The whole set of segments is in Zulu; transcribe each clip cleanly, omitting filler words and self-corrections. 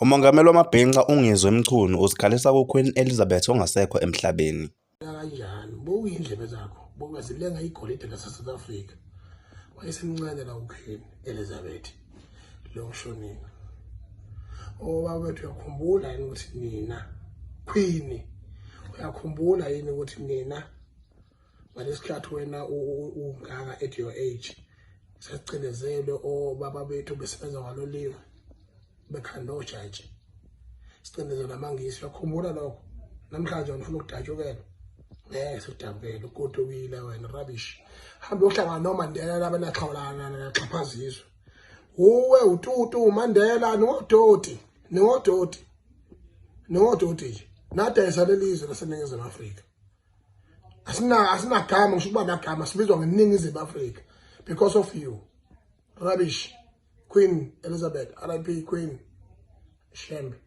Umongameli wamabhinca uNgizwe Mchunu uzikhalisa kuQueen Elizabeth ongasekho emhlabeni. Kanjani buka indlebe zakho, buka zilenga igolide lase-South Africa. Wayesemncane la uQueen Elizabeth lo oshonile. Obaba bethu, uyakhumbula yini ukuthi nina, Queen, uyakhumbula yini ukuthi nina ngalesikhathi wena ungaka at your age sasicindezelwe, obaba bethu besebenza ngaloliwe bekhanda ojantshi, sicindezelwe amaNgisi? Uyakhumbula lokho? Namhlanje ufuna ukudatshukelwa? Ngeke sikudabukele, ugodukile wena, rubbish. Hambe uyohlangana noMandela laba naxhawulana naxhaphaziswa uwe uTutu uMandela. Ningodoti, ningodoti, ningodoti nje. Nadayisa lelizwe laseNingizimu Afrika. Asinagama ngisho ukuba nagama, sibizwa ngeNingizimu Afrika because of you, rubbish. Queen Elizabeth, RIP Queen Shembe.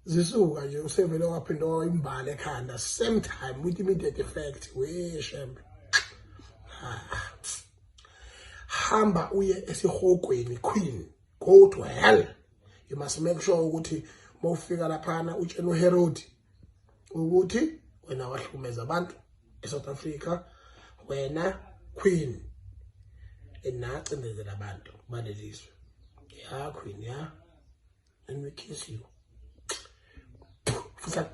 Zisuka nje usevele waphinda imbala ekhanda same time with immediate effect. We Shembe, hamba uye esihogweni, Queen, go to hell. You must make sure ukuthi mawufika laphana utshela uHerod ukuthi wena wahlukumeza abantu eSouth Africa, wena Queen, enacindezela abantu balelizwe ya Queen ya, and we kiss you futhi.